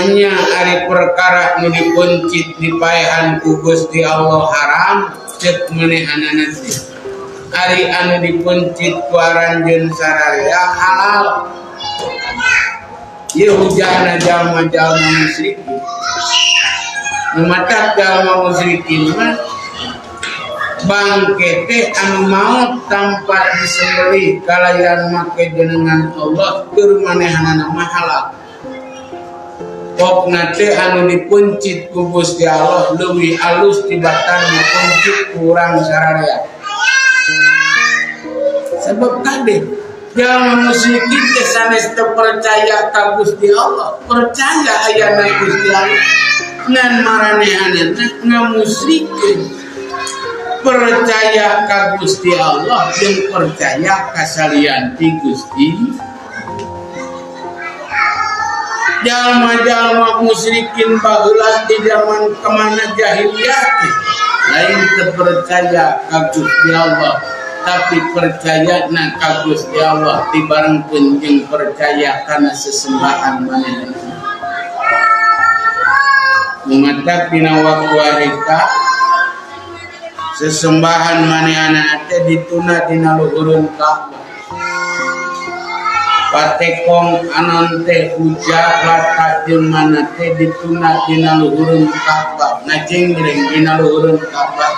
Nya ari perkara nu dipeuncit dipaehan ku Gusti Allah haram ceuk manehanana teh. Ari anu dipeuncit ku aranjeun sararea halal. Ieu hujahna jalma-jalma musyrikin. Nu matak jalma musyrikin mah bangke teh anu maot tanpa disembelih kalayan make jenengan Allah keur manehanana mah halal. Pokna teh anu dipeuncit ku Gusti Allah leuwih alus tibatan dipeuncit ku urang sararea. Sebab tadi jalma musyrikin teh sanes teu percaya ka Gusti Allah, percaya ayana Gusti Allah. Ngan maranehanana ngamusyrikeun. Percaya ka Gusti Allah jeung percaya ka salian ti Gusti. Jalma-jalma musyrikin baheula di zaman kemana jahiliyah teh lain teu percaya ka Gusti Allah, tapi percaya na ka Gusti Allah dibarengkeun jeung percaya kana sesembahan manehna. Mumatak dina waktu harita sesembahan manehna teh dituna dina luhureun Ka'bah. Patekong anon teh Uja, Lata jeung Manat teh dituna dina luhureun Ka'bah, ngajenggreng dina luhureun Ka'bah.